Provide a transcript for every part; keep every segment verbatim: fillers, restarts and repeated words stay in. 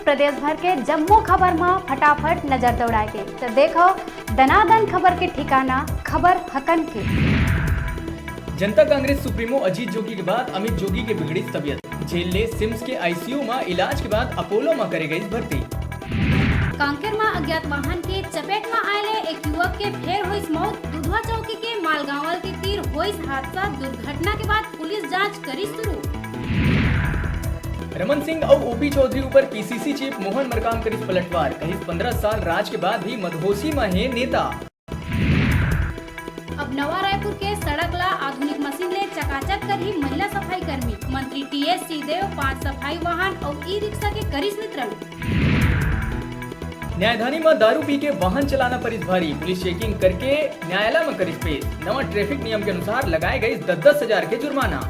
प्रदेश भर के जम्मो खबर म फटाफट नजर दौड़ाए के। त देखो दनादन खबर के ठिकाना, खबर हकन के। जनता कांग्रेस सुप्रीमो अजीत जोगी के बाद अमित जोगी के बिगड़िस तबियत। जेल ले सिम्स के आईसीयू म इलाज के बाद अपोलो म करे गइस भर्ती। कांकेर म अज्ञात वाहन के चपेट म आए ले एक युवक के फेर होइस मौत। दुधवा चौकी के मालगांवल के तीर होइस हादसा। दुर्घटना के बाद पुलिस जांच करिस शुरू। रमन सिंह अउ ओपी चौधरी ऊपर पीसीसी चीफ मोहन मरकाम करिस पलटवार, कहिस पंद्रह साल राज के बाद भी मदहोशी म हे नेता। अब नवा रायपुर के सड़क ला आधुनिक मशीन ले चकाचक करही महिला सफाई कर्मी। मंत्री टीएस सिंहदेव पांच सफाई वाहन अउ ई रिक्शा के करिस वितरण। न्यायधानी म दारू पी के वाहन चलाना परिस भारी, पुलिस चेकिंग करके न्यायालय म करिस पेश। नवा ट्रैफिक नियम के अनुसार लगाए गइस दस दस हजार के जुर्माना।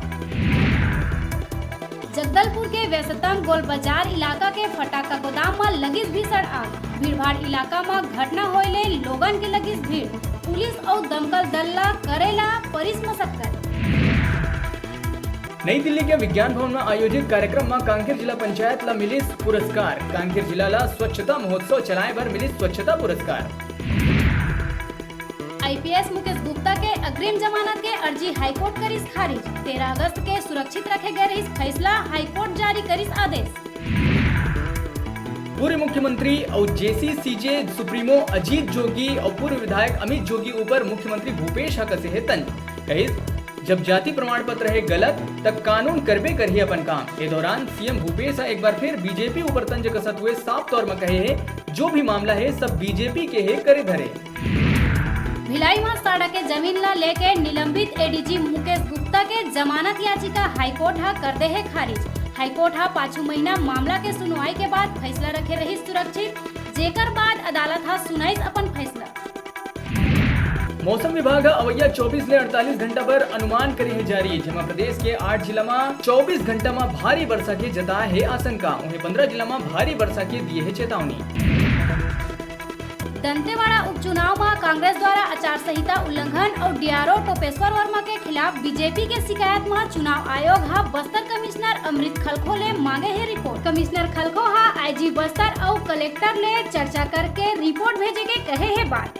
जगदलपुर के व्यस्तम गोल बाजार इलाका के फटाका गोदाम म लगिस भीषण आग। भीड़भाड़ इलाका म घटना होए ले लोगन के लगिस भीड़। पुलिस अउ दमकल दल ल करे ल परिस मशक्कत। नई दिल्ली के विज्ञान भवन म आयोजित कार्यक्रम म कांकेर जिला पंचायत ल मिलिस पुरस्कार। कांकेर जिला ल स्वच्छता महोत्सव चलाए बर मिलिस स्वच्छता पुरस्कार। आईपीएस मुकेश गुप्ता के अग्रिम जमानत के अर्जी हाईकोर्ट करिस खारिज। तेरह अगस्त के सुरक्षित रखे गए रहिस फैसला, हाईकोर्ट जारी करिस आदेश। पूर्व मुख्यमंत्री अउ जेसीसीजे सुप्रीमो अजीत जोगी अउ पूर्व विधायक अमित जोगी ऊपर मुख्यमंत्री भूपेश ह कसे हे तंज। कहिस, जब जाति प्रमाण पत्र हे गलत, त कानून करबे करही अपन काम। ए दौरान सीएम भूपेश ह एक बार फिर बीजेपी ऊपर तंज कसत हुए साफ तौर म कहे हे, जो भी मामला हे, सब बीजेपी के हे करे धरे। भिलाई म साड़ा के जमीन ला लेके निलंबित एडीजी मुकेश गुप्ता के जमानत याचिका हाईकोर्ट ह कर दे हे खारिज। हाईकोर्ट ह पाछू महीना मामला के सुनवाई के बाद फैसला रखे रहिस सुरक्षित, जेकर बाद अदालत ह सुनाइस अपन फैसला। मौसम विभाग ह अवइया चौबीस ले अड़तालीस घंटा बर अनुमान करे हे जारी, जेमा प्रदेश के आठ जिला म चौबीस घंटा म भारी वर्षा के जताए हे आशंका। उहें, पंद्रह जिला म भारी वर्षा के दिए हे चेतावनी। दंतेवाड़ा उपचुनाव म कांग्रेस द्वारा आचार संहिता उल्लंघन अउ डीआरओ टोपेश्वर वर्मा के खिलाफ बीजेपी के शिकायत म चुनाव आयोग ह बस्तर कमिश्नर अमृत खलखो ले मांगे हे रिपोर्ट। कमिश्नर खलखो ह आईजी बस्तर अउ कलेक्टर ले चर्चा करके रिपोर्ट भेजे के कहे हे बात।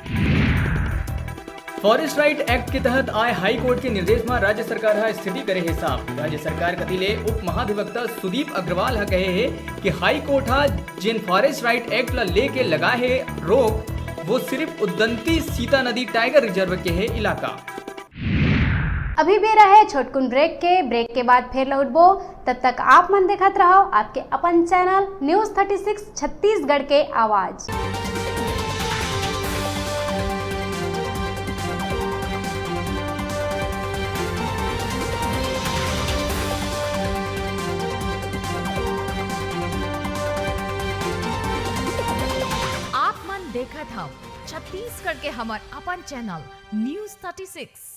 फॉरेस्ट राइट एक्ट के तहत आए हाई कोर्ट के निर्देश म राज्य सरकार ह स्थिति करे हे साफ। राज्य सरकार कति ले उप महाधिवक्ता सुदीप अग्रवाल ह कहे हे कि हाई कोर्ट ह जेन फॉरेस्ट राइट एक्ट ल लेके लगाए हे रोक, वो सिर्फ उदंती सीता नदी टाइगर रिजर्व के हे इलाका। अभी बेरा हे छोटकुन ब्रेक के। ब्रेक के बाद फेर लौटबो, तब तक आप मन देखत रहो आपके अपन channel news thirty six Chhattisgarh के आवाज। आप मन देखत हव छत्तीसगढ़ के हमर अपन चैनल न्यूज़ थर्टी सिक्स।